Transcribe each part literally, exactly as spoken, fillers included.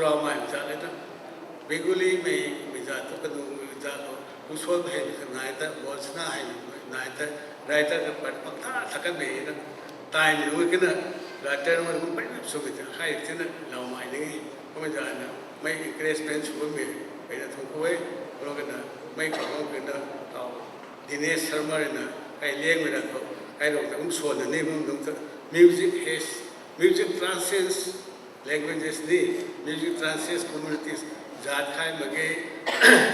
Raumei zat le ta, Bengali mei, mei zat tu kanu mei zat tu, Kusol hei mei nai ta, Bolsana hei mei nai ta, writer ka pat pakta tha kan mei na, time lu kena, writer mei kum pat sw mei ta, hei tina lau mai ni, kum zat na, mei encouragement sw mei, mei na thung kue, ro kena, mei kau kena, tau, Dinesh Sharma rui na, kai liang mei ra khou, kai rong ta kum swan na ni, kum nung ta, music has, music transcends languages ni, music transcends communities, zat khai mak ge,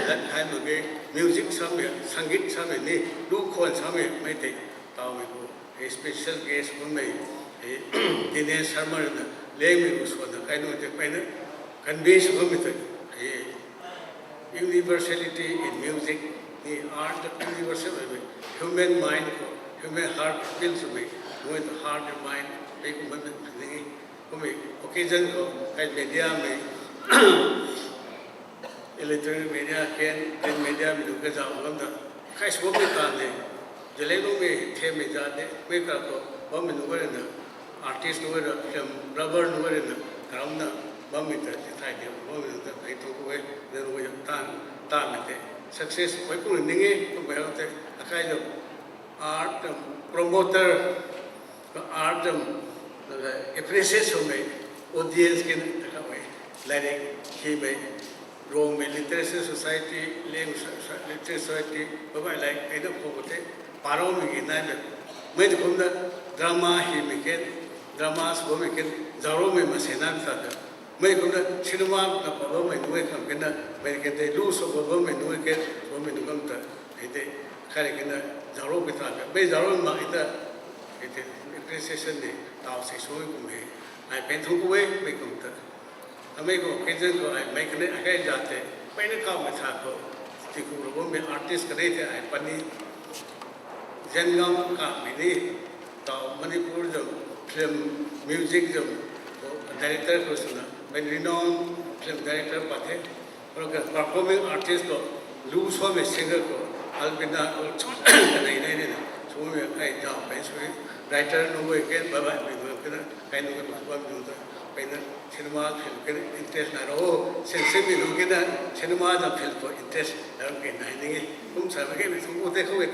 lat khai mak ge, music samei, sangit samei ni, lu khwan samei, mei tei, tau mei kum, special guest kum mei, Dinesh Sharma rui na, liang mei kum swan na, kai nung tei, kai na, convince kum mei tei, universality in music, the art of universal, human mind khou, human heart appeal swmei, mei tu heart and mind, mei kum mei mei ni, kum mei occasion khou, kai media mei, electronic media, ken, print media mei tu kazauh lam ta, kai sw mei tan de, zalei lu mei, the mei zat de, mei kar khou, bam mei nunc guay rui na, artist nunc guay rui, film, rubber nunc guay rui na, karam na, bam mei ta, tithai de, bam mei ta, ai tu kue, na nunc guay tan, tan mei tei, success, ai kum ning e, kum mei tei, akai tu, art, um, promoter, art, um, appreciate swmei, audience kin, ta kha mei, lairik, hi mei, Rongmei Literature Society, Liang Literature Society, babai lai, ai na khou tei, parou mei ki nai mei, mei tu kum na, drama hi mei ken, drama sw mei ken, zauc rou mei ma se na ta ta, mei kum na, cinema na pa bam mei nunc guay khang ken na, mei ken tei lu sw pa bam mei nunc guay ken, bam mei nunc kam ta, hei tei, kare ken na, zauc rou pui ta ta, mei zauc rou mak i ta, hei tei, appreciation ni, tau sei sw kum hei, ai pen thung kue, mei kum ta. Amei khou occasion khou ai mei kanei akai zat tei, mei na kau mei tha khou, tiku rou bammei artist kanei tei ai puni, Zengam Kamei ni, tau Manipur zam, film, music zam, director khou swna, mei renowned film director pat the, aro ka performing artist khou, lu swmei singer khou, Albina khou, kanei nei ni na, swmei ai zau pei sw, writer nunc guay ken, babai mei nunc ken, kai nunc ken, bam nunc ta, pei na, cinema film ken interest na ro, sensimei nunc ken na, cinema zam film khou interest na ro ken nai ni, kum sa mei ken mei thung pu tei khou e.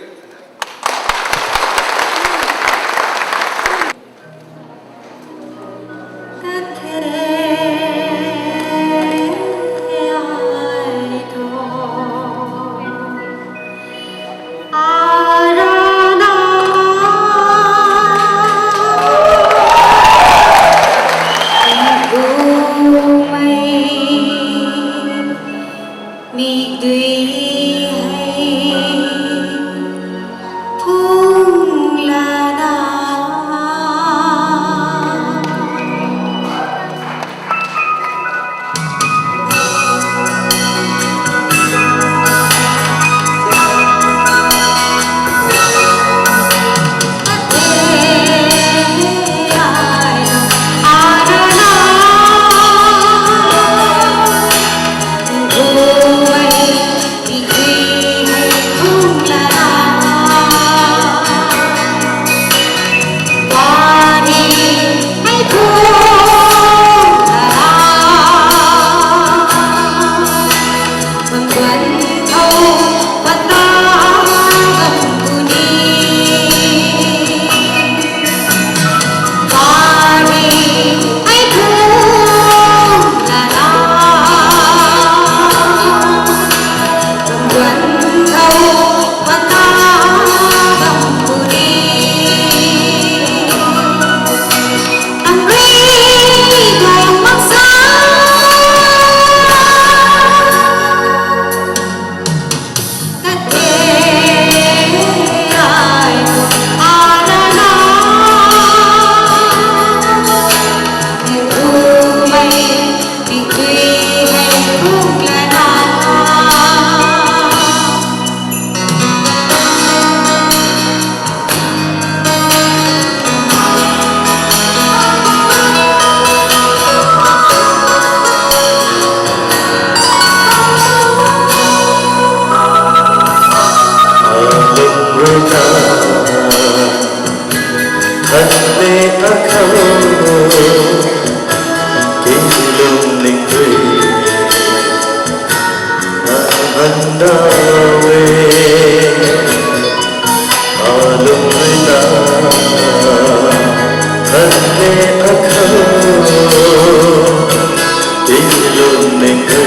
Mikdui hei Thank you.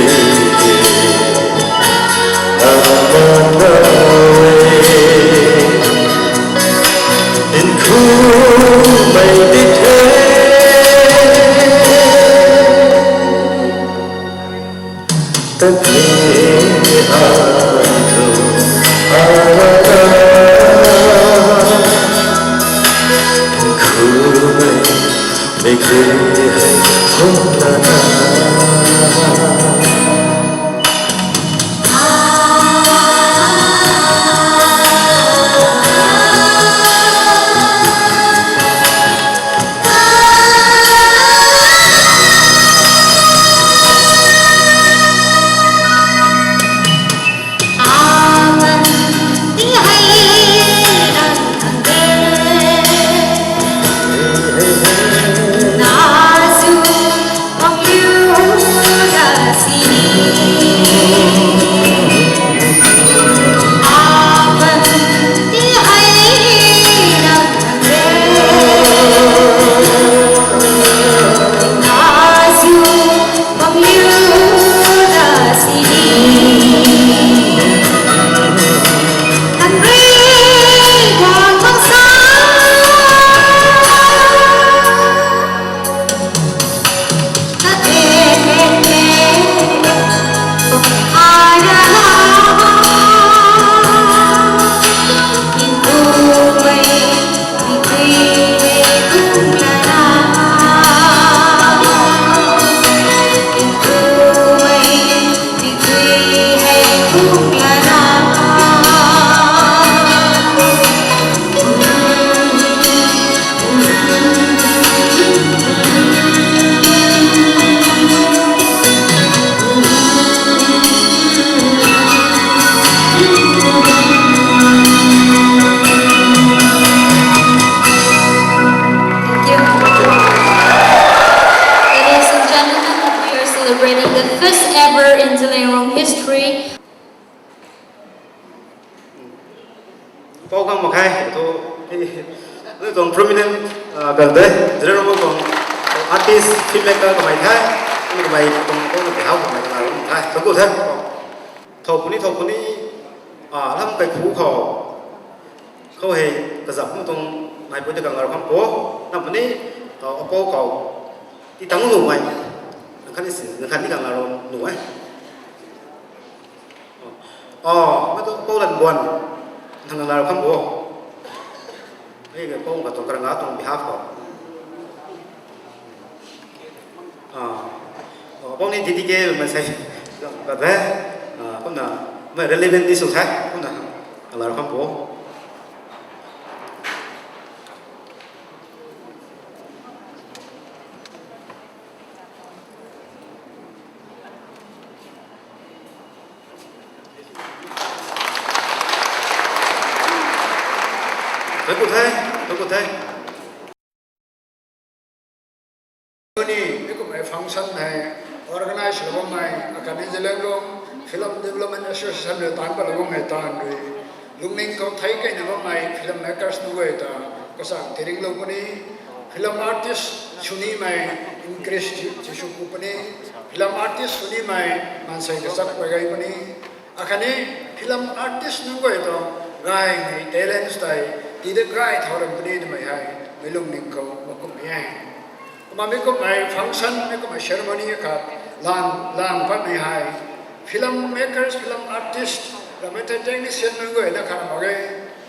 Ladies and gentlemen, we are celebrating the first ever in Zeliangrong history. Pou kang mak khe, tu, tu tuang prominent, uh, bel de, Zeliangrong tuang artist, filmmaker kamei the, kamei tuang, tuang behalf kamei tuang the, thank you the. Thow puni, thow puni, ah, lam kai khu khou, khou hei kazap mu tuang nai pui ta kang lar kham po, nam puni, ah, apo khou, ti tang lu mai, nang khan ni si, nang khan ni kang lar nu e. Oh, mei tu Pou Lanbuan, nang lar kham po. Hei ka Pou ka tuang karanga tuang behalf khou. Ah, oh, Pou ni D D K man sei, ka the, ah, kumna, mei relevant ni sw the, kumna, kang lar kham po. Thank you the, thank you the. Ni, mi kummei function hei organize lou bammei, akhatni Zeliangrong Film Development Association rui taanc pat lou bammei taanv rui, lungning khou thei keyna bammei film makers nunc guay ta, kachang tiringlou puni, film artist swnimei increase ti, tisw ku puni, film artist swnimei maansei kachak pui gay puni, akhatni film artist nunc guay tuang gaymei talents tei, tii de gay thau ram puni twmei hei, mei lungning khou makummei e. Kumna mi kummei function, mi kummei ceremony akhat, lang, lang patmei hei, film makers, film artist, rammei tei technician nunc guay na khat mak ge.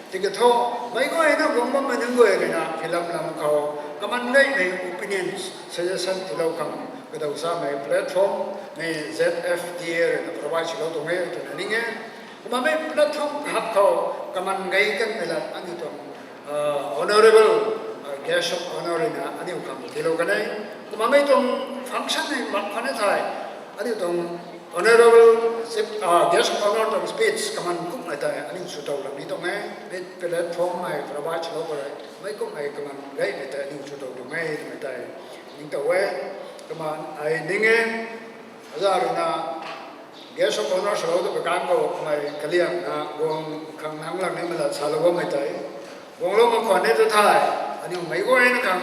Tiki thu, meic guayna guang bammei nunc guay ruina film lam khou, kaman gaymei opinions, suggestion tiilou khang, kadau samei platform, mei Z F D A ruina provide swlou tuang e twna ning e. Kumna mei platform kahak khou, kaman gay kanmei lat aniu tuang, uh, honourable, uh, guest of honour ruina aniu khang tiilou kan e. Kumna mei tuang function hei mak khwan e thei, aniu tuang honourable chief, uh, guest of honour tuang speech kaman kummei tei aniu sw tow lam ni tuang e. Mei platform mei provide swlou pa rei, mei kummei kaman gaymei tei aniu sw tow tuang e twmei tei ningtow e. Kumna ai ning e, aza ruina guest of honour swlou tu kakan khou mei kaliangna guang khang nang lang nimei lat salou bammei tei, guanglou mak khwan e tu thei, aniu meic guayna khang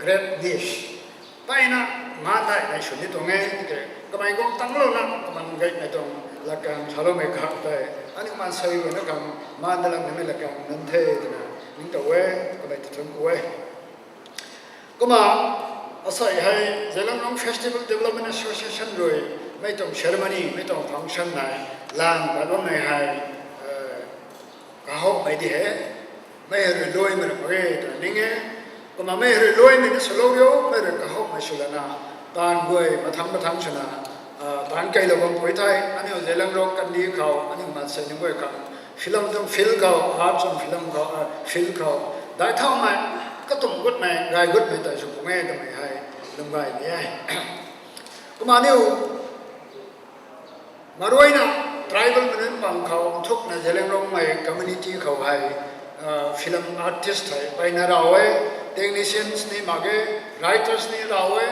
great news mpeyna nganv daihmei sw ni tuang e, tiki Kamei guang tanglouna kaman gaymei tuang latkaeng saloumei khang tei, aniu maansei guayna khang maan dalam nimei latkaeng nunc the twna ning tow e, kamei ta thuanc ku e. Kumna, asei hei Zeliangrong Festival Development Association rui mei tuang ceremony, mei tuang function hei lan pat bammei hei kahowmei di he, mei hei rui luaimei ra mak ge twna ning e. Kumna mei hei rui luaimei na swlou riu, mei rui kahowmei swlana, taanv guay mathang mathang swna taanc keylou bampui thei, aniu Zeliangrong kandih khou aniu maansei nunc guay khang film tuang field khou, arts and film khou, field khou daic thaumei, katumc gutmei, gay gutmei tei sw pung e twmei hei lwm gay ni e. Kumna aniu maruina tribalmei nunc pang khou nthukna Zeliangrongmei community khou hei film artist hei mpeyna raw e, technicians ni mak ge, writers ni raw e.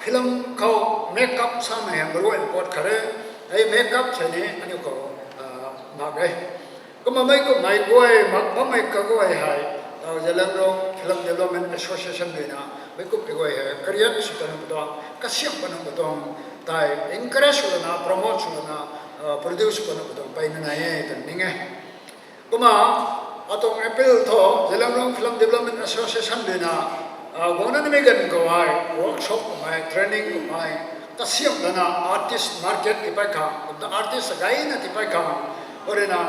Film khou makeup samei hei maruina pat khat e. Hei makeup hei ni aniu khou mak e. Kumna mei kummei guay mak bammei kaguay hei, Zeliangrong Film Development Association ruina mei kum kaguay hei career sw kanunc katuang, kasiam kanunc katuang tei encourage swlana, promote swlana, produce sw kanunc katuang mpeyna nai e twna ning e. Kumna atuang appeal thu Zeliangrong Film Development Association ruina guangna nimei ganv khou hei workshop kummei, training kummei kasiam lana, artist market tiipat khang, kumna artist gayna tiipat khang, khou ruina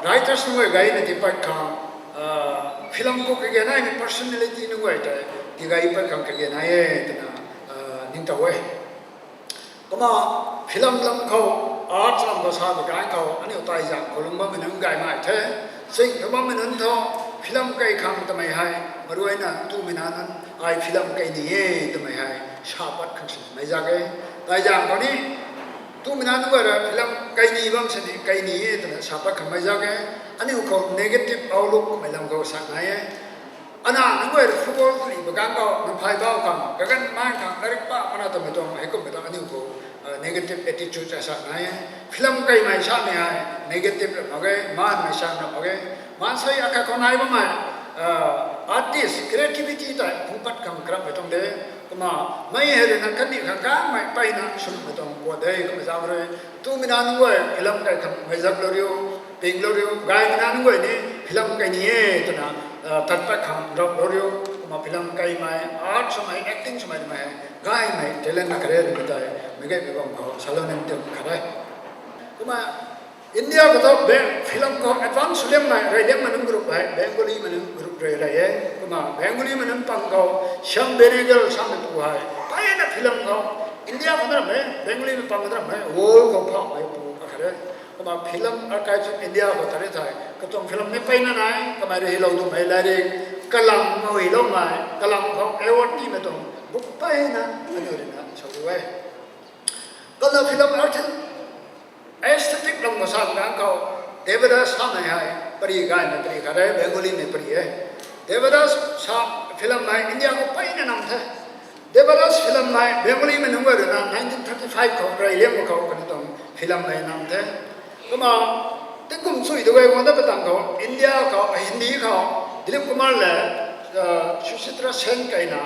writers nunc guay gayna tiipat khang, film khou kage naimei personality nunc guay tei tigay pat khang kage nai e twna ning tow e. Kumna film lam khou, arts lam khou sa baganv khou aniu taizang khou lung bammei nunc gaymei the. Sing thu bammei nunc thu film key khang twmei hei maruina tumei na nunc ai film key ni e twmei hei sa pat khang sinmei zak e. Taizang khou ni tumei na nunc guay rui film key ni bam sini key ni e twna sa pat khangmei zak e. Aniu khou negative outlook kummei lam khou sa nai e. Ana nunc guay rui football kani baganv khou nunc phay bau khang, kaganv mai khang, karik pa mana twmei tuang hei kummei tuang aniu khou negative attitude a sa nai e. Film keymei samei hei negative ra mak ge, maanmei sa ra mak ge. Maansei akhat khou nai bammei artist creativity tei phungpat khang karammei tuang de. Kumna mei hei ruina kandih khang kangmei mpeyna swmei tuang kuat de. Kumna zam rui tumei na nunc guay film key khangmei zaklou riu, pinglou riu, gaymei na nunc guay ni film key ni e twna tat pat khang raplou riu. Kumna film keymei, art swmei, acting swmei twmei gaymei talent na khat e twmei tei meic gaymei bam khou salou ning ti khat e. Kumna India khou thu film khou advance sw liangmei, rey liangmei nunc group hei Bengalimei nunc group rey rey e. Kumna Bengalimei nunc pang khou Shyam Benegal sameipu hei mpeyna film khou India khou na rammei, Bengalimei pang khou na rammei, world khou phauhmeipu akhat e. Kumna Film Archives of India khou ta ri thei katuang film ni mpeyna nai, kamei rui hylou twmei latrik, kalam khou hyloumei, kalam khou award timei tuang book mpeyna aniu ruina sa tu e. Kumna film art, aesthetic lam khou sa ganv khou Devadas samei hei pary gaymei pary khat e, Bengalimei pary e. Devadas sa film hei India khou mpeyna nam the. Devadas film hei Bengalimei nunc guay ruina nineteen thirty-five khou rey liangmei khou kaniw tuang film hei nam the. Kumna tingkum sui tu guay guang dat patang khou India khou, Hindi khou Dilip Kumar le Suchitra Sen keyna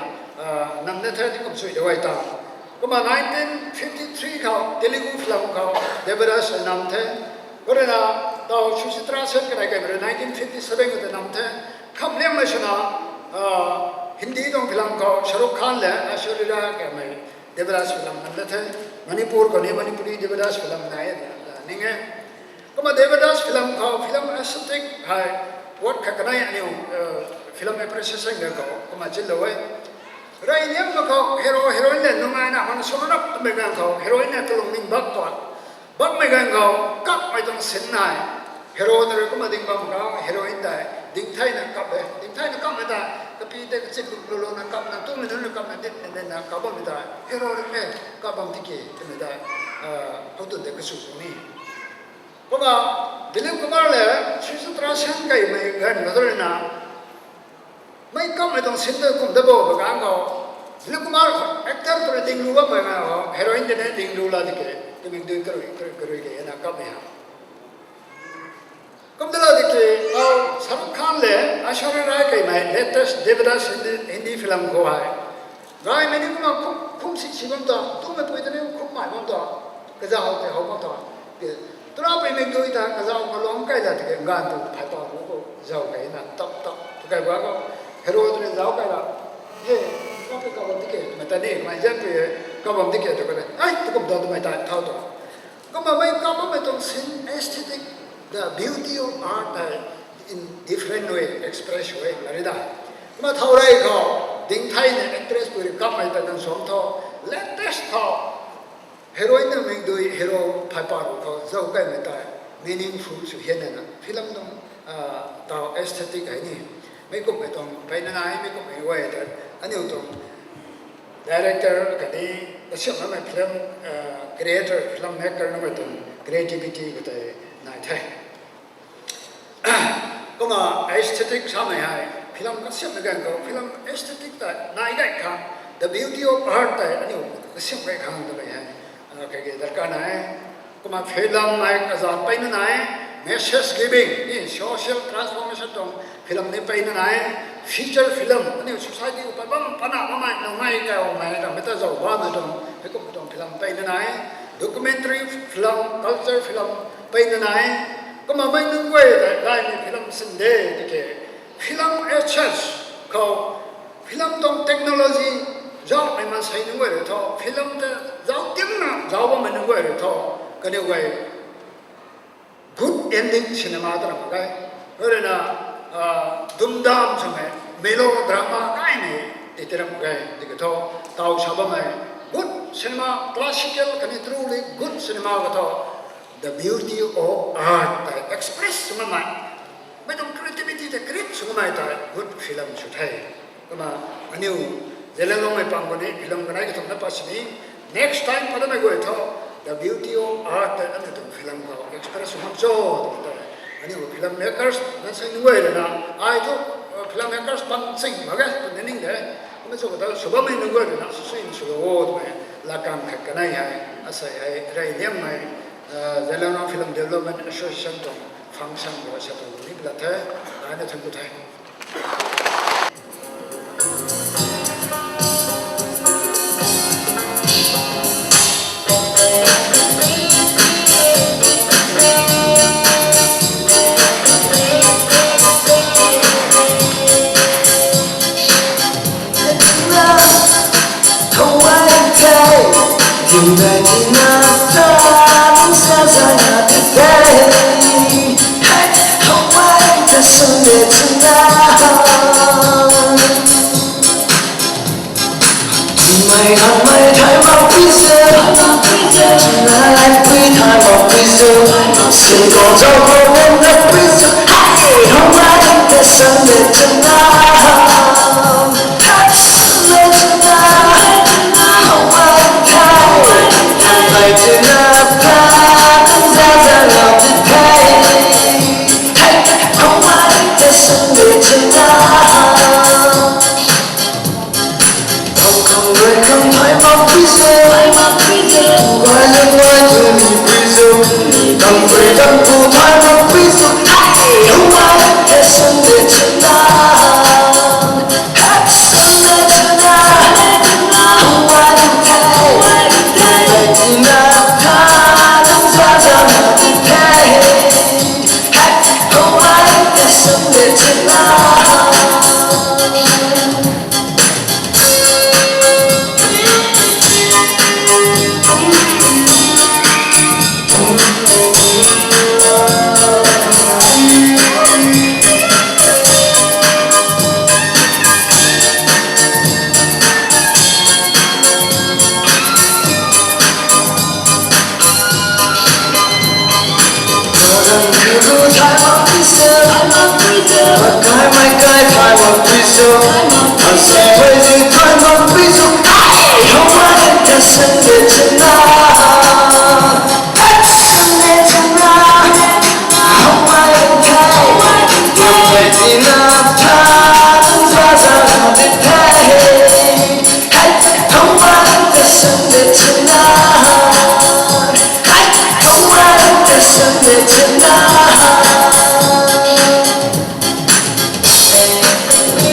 nam na the, tingkum sui tu guay ta. Kumna nineteen fifty-three khou Telugu film khou Devadas nam the. Khou ruina taw Suchitra Sen kanei key rui nineteen fifty-seven khou ta nam the. Kham liangmei swna Hindi tuang film khou Shah Rukh Khan le Aishwarya Rai kaymei Devadas film nam na the. Manipur khou ni Manipuri Devadas film nai e, ning e. Kumna Devadas film khou film aesthetic hei what khat kanei aniu film appreciation ganv khou kumna chinlou e. Rey liangmei khou hero heroine le nungaina hon sw rap twmei ganv khou heroine kalung ning bak tuang. Bakmei ganv khou kapmei tuang sin nai. Hero ta rui kumna ding bam khou heroine tei ding theina kap e. Ding theina kapmei tei kapi tei kachit luk lou louna kapna, tumei nunc rui kapna, ditmei nunc na kap bammei tei hero rui e, kap bam tiki twmei tei khou tun tei kasu puni. Kumna Dilip Kumar le Suchitra Sen keymei ganv khou ruina mei kapmei tuang sin tei kum dat bo ba ganv khou Dilip Kumar actor ta rui ding lu bammei ganv khou heroine tei ni ding lu la di ke, twmei dui karui karui karui ke na kapmei ha. Kum dat la di ke, Shah Rukh Khan le Aishwarya Rai keymei latest Devadas Hindi, Hindi film khou hei gaymei ni kumna kum, kum si si bam ta, tumei pui ta ni khum mai bam ta, kazau tei how bam ta. Tuna pui mik dui ta kazau kalung kai la tiki nganv tu phai pa bu ko zau kai na tap tap tu kai ba ko. Hero tu ni zau kai la. He, ka pe ka bam tiki, mata ni, mai zan pe ka bam tiki tu ka le. Ai, tu kum ta tu mai ta thau tu. Kumna mei ka bammei tuang sin aesthetic, the beauty of art hei in different way express way la ri da. Kumna thau rei khou, ding thei ni actress pui rui kammei ta kan suang tho, latest tho. Heroine na mik dui hero phai pa ru khou zau kaimei tei meaningful sw hian na film nung, ah, tau aesthetic hei ni. Mei kummei tuang peyna nai, mei kummei guay ta aniu tuang director khatni kasiamhmei film, ah, creator, film maker nunc mei tuang creativity khou tei nai the. Kumna aesthetic samei hei, film kasiamhmei ganv khou, film aesthetic ta nai gay khang, the beauty of art tei aniu kasiamh gay khang twmei hei, ah, kage darkar nai. Kumna film hei kazat peyna nai, message giving, ni social transformation tuang film ni peyna nai, feature film, aniu society khou pat bam pana bammei, nungai kaumei, rammei ta zau bammei tuang, hei kum tuang film peyna nai, documentary film, culture film peyna nai, kumna mei nunc guay ta gaymei film sin de tiki, film as such khou, film tuang technology zaumei maansei nunc guay rui thu, film ta zau timna zau bammei nunc guay rui thu, kaniw guay good ending cinema ta ram mak ge. Rui na, ah, dumdam swmei melodrama gaymei ti ti ram mak ge. Tiki thu, tau sa bammei good cinema, classical khatni truly good cinema khou thu, the beauty of art tei express sw makmei, mei tuang creativity tei create sw makmei tei good film sw the. Kumna aniu Zeliangrongmei pang khou ni film kanei kathumh na pat sini, next time pat damei guay thu, the beauty of art tei aniu tuang film khou express sw mak cho twmei tei, aniu film makers maansei nunc guay rui na, ai thu, uh, film makers pang ching mak ge twna ning de. Kumna sw khou ta sw bammei nunc guay rui na sw sw in sw lo twmei lakang khat kanei hei, asei hei rey liangmei, uh, Zeliangrong Film Development Association tuang function khou sa tuang ni pla the, ai na thun ku the.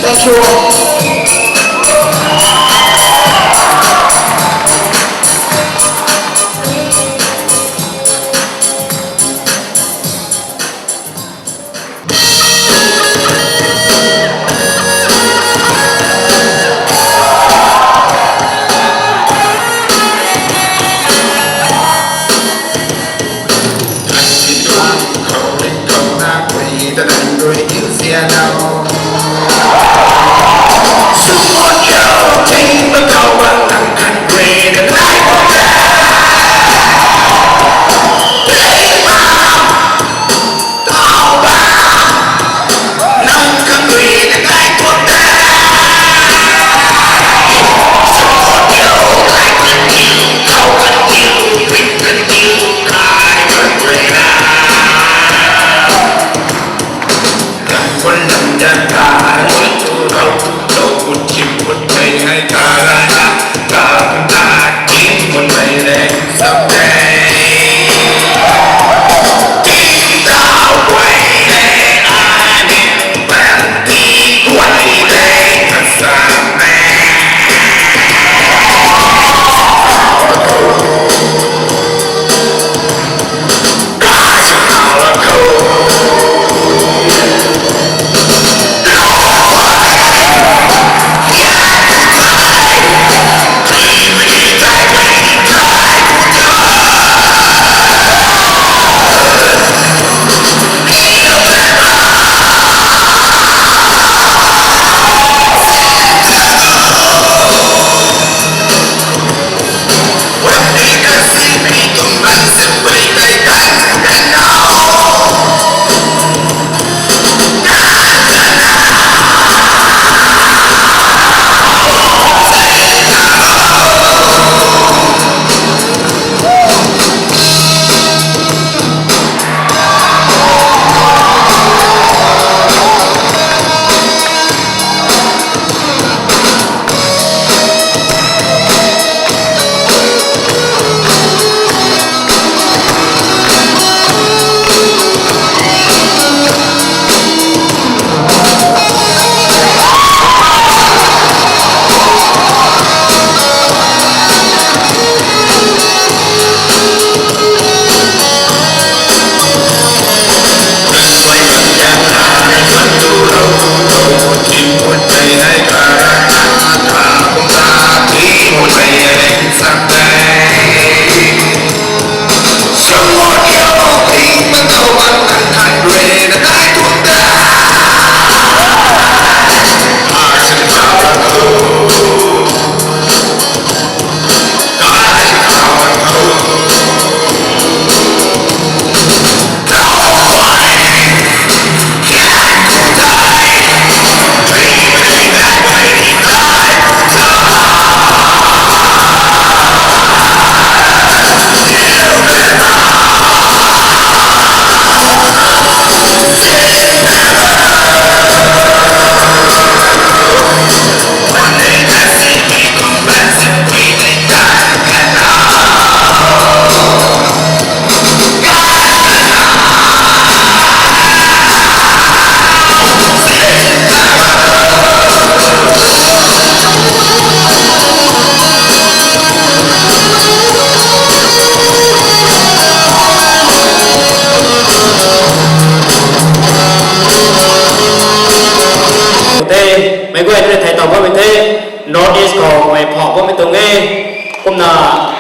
Thank you all.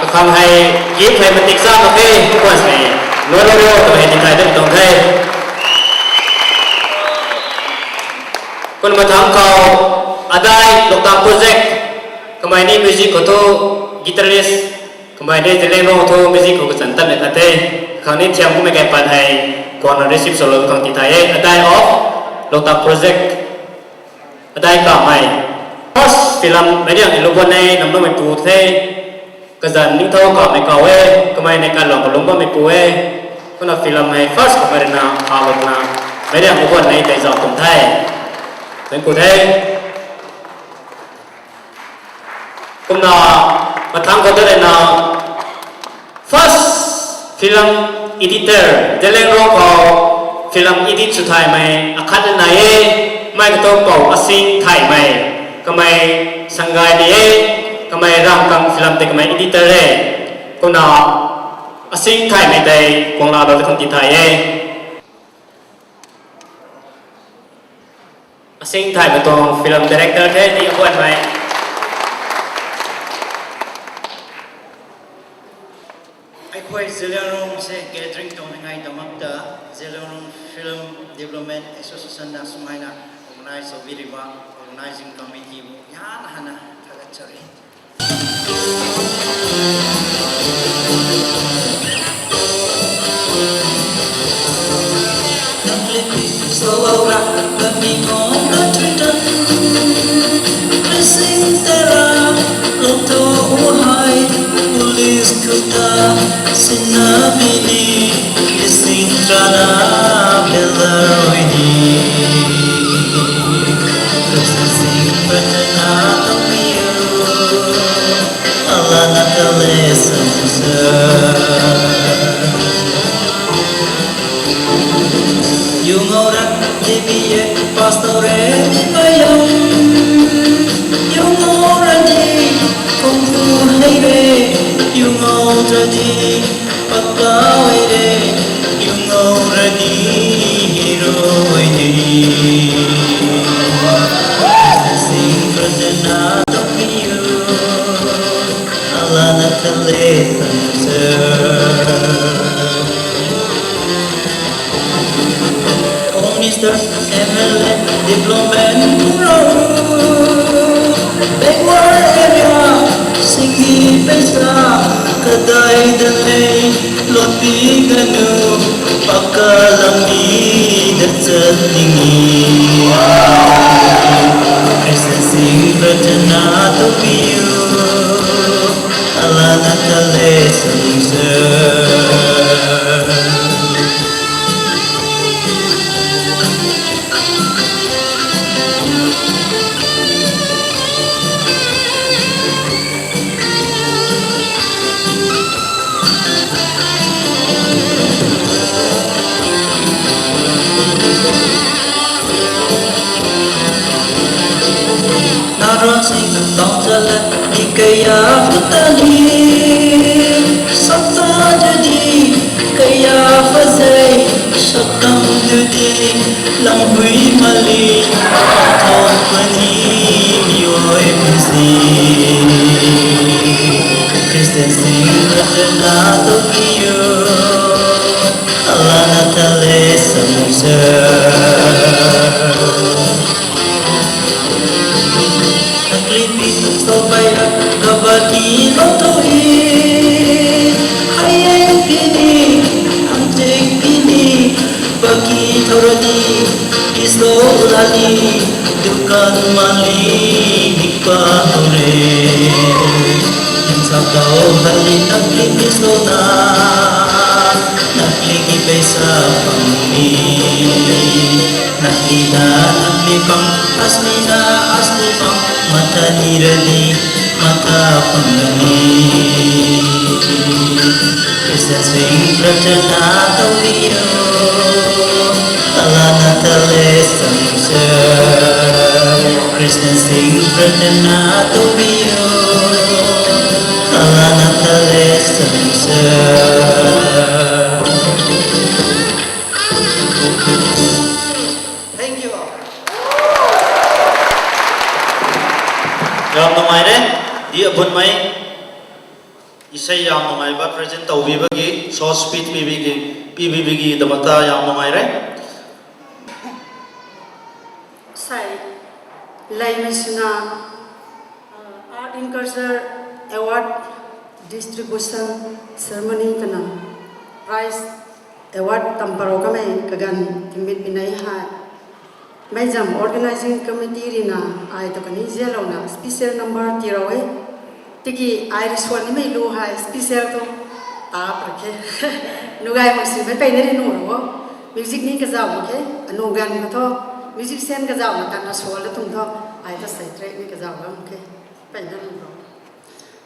Kakhang hei gift hei matik cha mak khe, kuan se, nuai lou ro twmei hei tithay dat tuang the. Kumna mathangc khou, adai Loktak Project, kamei ni music khou thu guitarist, kamei ni Zeliangrong thu music khou kachan tatmei khat the. Kakhang ni thiam kummei kaipat hei, kuanna receive swlou khang tithay e, adai of Loktak Project. Adai kamei first film meic riang lungc bam e, nam nuhmei pu the. Kazanc Ningthou Kamei kaw e, kamei ni kalung kalung bammei pu e. Kumna film hei first kamei ruina halou twna meic riang lungc bam e tei zauc kum the. Thank you the. Kumna mathangc khou ta ruina first film editor, Zeliangrong khou film edit sw thaymei akhat nai e, mei katuang pou Asing Thaymei, kamei Sangay ni e, kamei Ramkang film tei kamei editor e. Kumna Asing Thaymei tei kuang laalou ta khang tithay e. Asing Thaymei tuang film director the, ti abuanmei. ꯑꯩꯈꯣꯏ ꯖꯦꯂꯤꯌꯥꯡꯔꯣꯡꯁꯦ gathering ꯇꯧꯅꯤꯡꯉꯥꯏ ꯗꯃꯛꯇ Zeliangrong Film Development Association ꯅ ꯁꯨꯃꯥꯏꯅ organize ꯇꯧꯕꯤꯔꯤꯕ organizing committee ꯕꯨ ꯌꯥꯝꯅ ꯍꯟꯅ ꯊꯥꯒꯠꯆꯔꯤ꯫ Yunga rak D B A pastor e kayam. Yunga radi kung tu hei re. Yunga radi papa hei re. Yunga radi hero hei re. Sing prajana tong yu. Alana kale sansa. Home Minister, M L A, development pro. Backward area, singi paisa, kadai dalei, lotpi ganu, paka lambi da chatningi. Christian Singh prarthana to piu. Alana kale sangsa. Naron sing tong chala ni kaya kutani. Sakta jadi kaya fazei saktam dudi. Langhui mali thok pani mioi pusi. Christian Singh prarthana to kiu. Alana kale sangsa. Naklipi so pai ra kabaki lo to hi. Hai pini, ang jeng pini, baki thorani, iso lani, dukan mali, nikpa hore. Sa tau hali nakli piso na, nakli ki paisa pangni, nakli na nakli pang, asli na asli pang, mata ni rani, mata pang rani. Christian Singh prarthana to liu, Alana kale sangsa. Christian Singh prarthana to liu, Alana kale sangsa. Thank you. Ram nungai re, di abun mai. Isei yam nungai ba present tawbibagi, short speech pibigi, pibibigi damatha yam nungai re. Sei, leimei swna, uh, Art and Culture Award Distribution Ceremony twna prize award tamparou kamei kaganv tingmik pinei hei. Mei zam organizing committee rina ai tu kani zialouna special number tirou e. Tiki ai rui swan nimei lu hei special tu ta pra khe. Nugai mak si mei peyna ri nu ro. Music ni kazauh mak khe. Anu ganv ka thu. Musician kazauh mak tatna swan la tung thu. Ai ta sei track ni kazauh la mak khe. Peyna ri nu ro.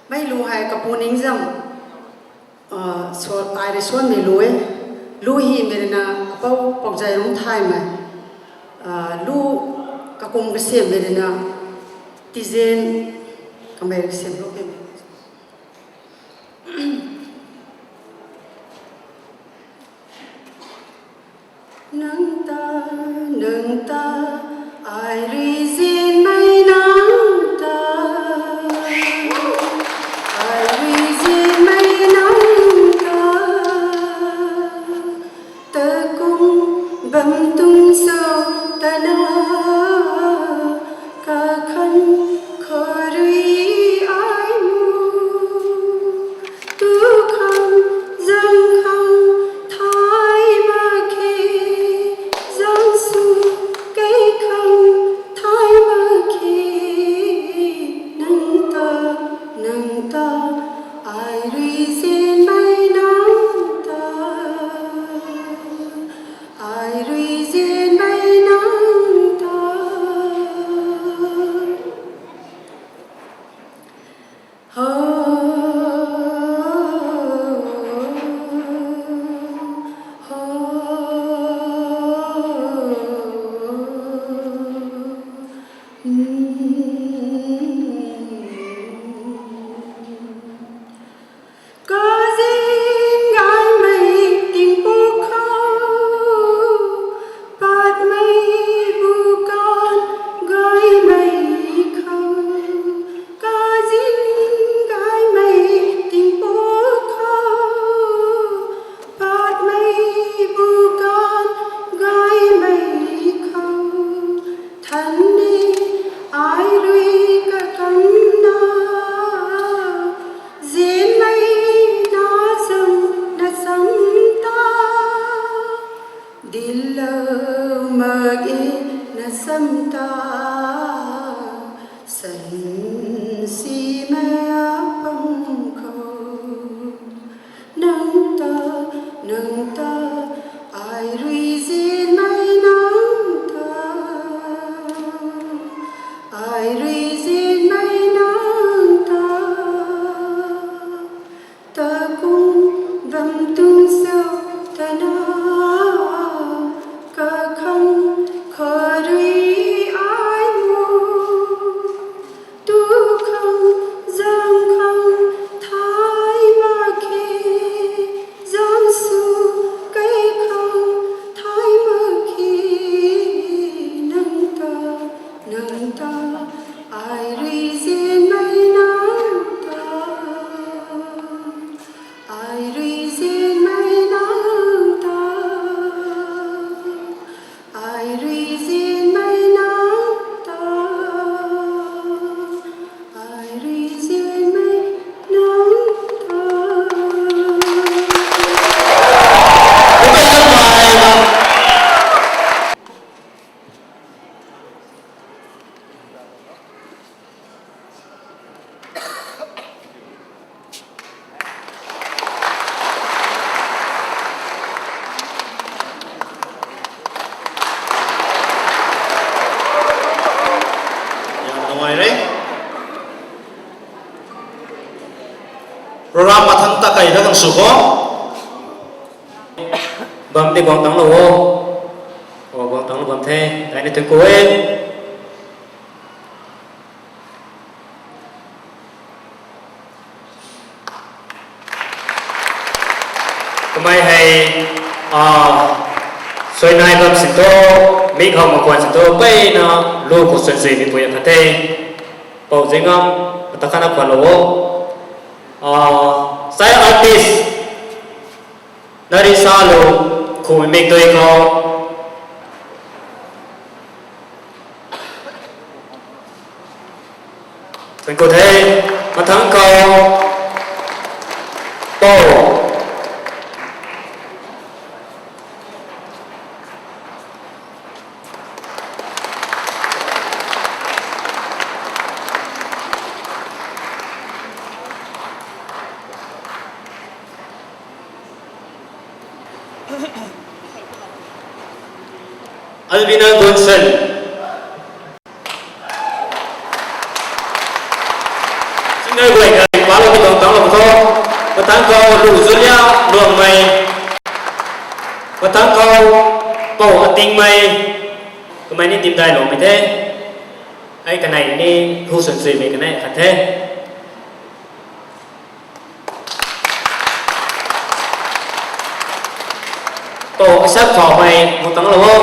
Mei lu hei kapu ning zam. Ah, so, ai rui swanmei lu e. Lu hymei ruina, apou Poujai Rungthaymei. Ah, lu kakum kasiammei ruina, Tizen kamei kasiam lu e. Nang ta, nang ta, ai rui zinmei nang ta, ai rui zinmei nang ta, takum bam tuang cho tana, kakhan khou rui ai mu. Tu khang, zang khang, thay mak khe, zang sw kei khang, thay mak khe, nang ta, nang ta, ai rui zinmei nang ta, ai rui zinmei nang ta. Kazin gaymei tingpuk khou, patmei bukan gaymei khou, kazin gaymei tingpuk khou, patmei bukan gaymei khou, than ni ai rui kakanna, zinmei na zam na zam ta, dillou mak e na zam ta, san simei apam khou. Nang ta, nang ta, ai rui zinmei nang ta, ai rui zinmei nang ta, takum bam tuang cho tana, kakhang khou rui ai mu. Tu khang, zang khang, thay mak khe, zang sw kei khang, thay mak khe, nang ta, nang ta, ai rui zinmei nang ta, ai rui zinmei nang ta, ai rui zinmei nang ta, ai rui zinmei nang ta. Yam nungai re. Program mathang ta kai da kan sw kho. Bam di guang tang lou o. O, guang tang lou bam the. Dai ni tun ku e. Kamei hei, ah, suainai bam sin tu, mi khou mak kuan sin tu, peyna lu khou suan sui mipui akhat the. Pou Zingam, mata khatna khwan lou o. Ah, child artist, Nari Salu, Khumei Mikdui khou. Thank you the. Mathang khou. Pou. Albina Gunsen. Singer guay khat palou mi tuang tangc lou tho. Mathang khou Lu Julia Luangmei. Mathang khou Pou Atingmei. Kamei ni timdai loumei the. Hei kanei ni hu sansuimei kanei khat the. Pou Asap Phaumei, mu tangc lou o.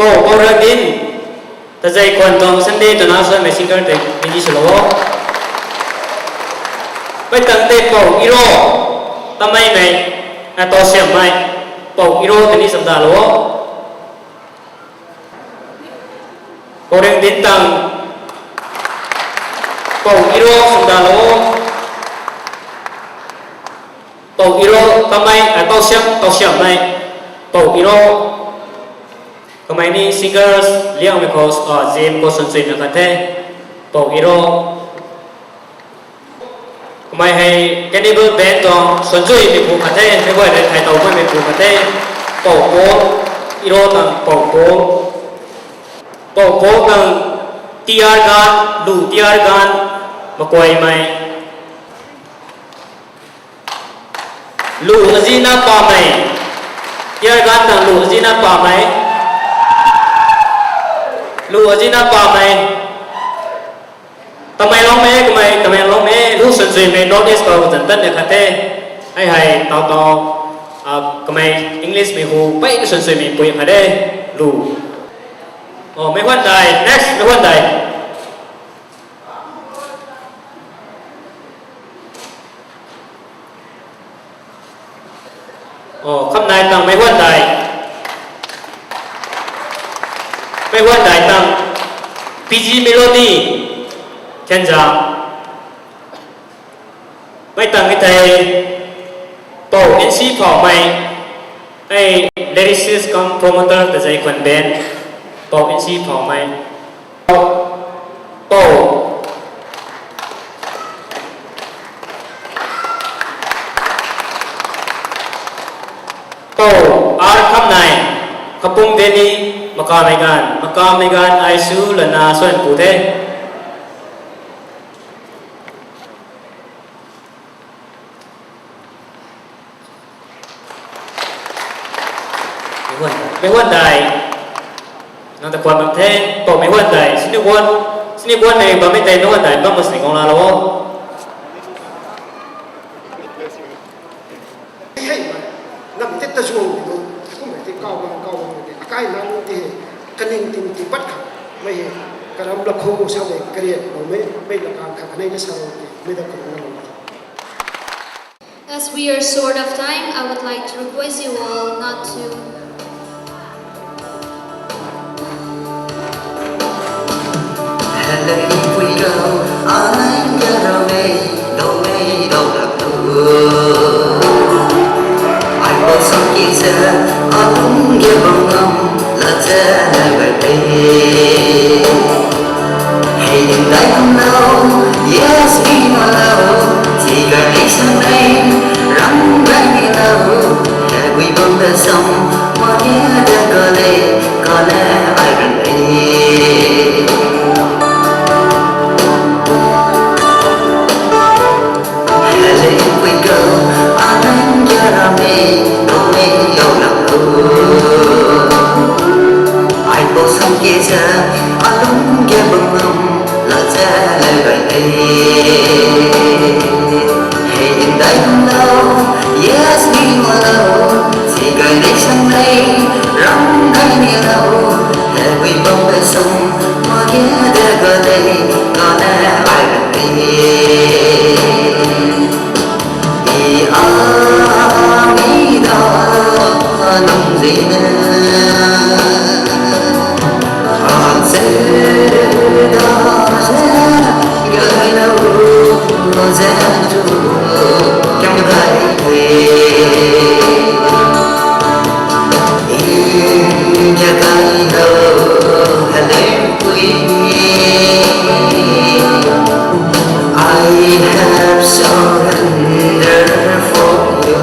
Pou Paurangdin, Tazei khwan tuang Sunday twna suanmei singer tei mini swlou o. Mei tangc tei Pou Iro, Tameimei, a, Tausiammei, Pou Iro tei ni chamdalou o. Paurangdin tang, Pou Iro chamdalou o. Pou Iro, Tamei, a, Tausiam, Tausiammei, Pou Iro. Kamei ni singers liangmei khou, a, zim khou sansuimei khat the, Pou Iro. Kamei hei Cannibal Band tuang sansuimeipu khat the, meic guay rui thay tow bammeipu khat the, Pou Paul, Iro tang Pou Paul. Pou Paul tang Tiargan, Lu Tiargan, Makuaimei. Lu Azina Pamei. Tiargan tang Lu Azina Pamei. Lu Azina Pamei. Tamenglongmei, kamei Tamenglongmei, Lu sansuimei, North East khou zan tatmei khat the. Hei hei, taw taw, a, kamei English mei hu, pey Lu sansuimei pui khat de, Lu. O, meic huan dai, next, meic huan dai. O, khamnai tang meic huan dai. Meic huan dai tang, P G Melody, Khenza. Mei tang e thei, Pou N C Phaumei, ei lyricist cum promoter Tazei khwan band, Pou N C Phaumei. Pou. Pou, R Khamnai, Kapung Valley, Makamei ganv, Makamei ganv, Aisu, Lana, Suanpu the. Meic huan dai. Nang ta kwan bam the, Pou meic huan dai. Sini guan, sini guan nei bammei tei meic huan dai bam mak sini guang laalou o. Hei, nam tei ta zuang ni tu, kummei tei kaw bam, kaw bam ni tei, akai na lu tei, kaning tin ti pat kha, mei hei, karam lakhu sa mei, karian loumei, mei lakang kha, kanei na sa lou tei, mei da karuna lou. As we are short of time, I would like to request you all not to Kane ai ri, i a mi da nang zina, a se da se, ga lo ze tu, kam dai te. I have surrendered for you.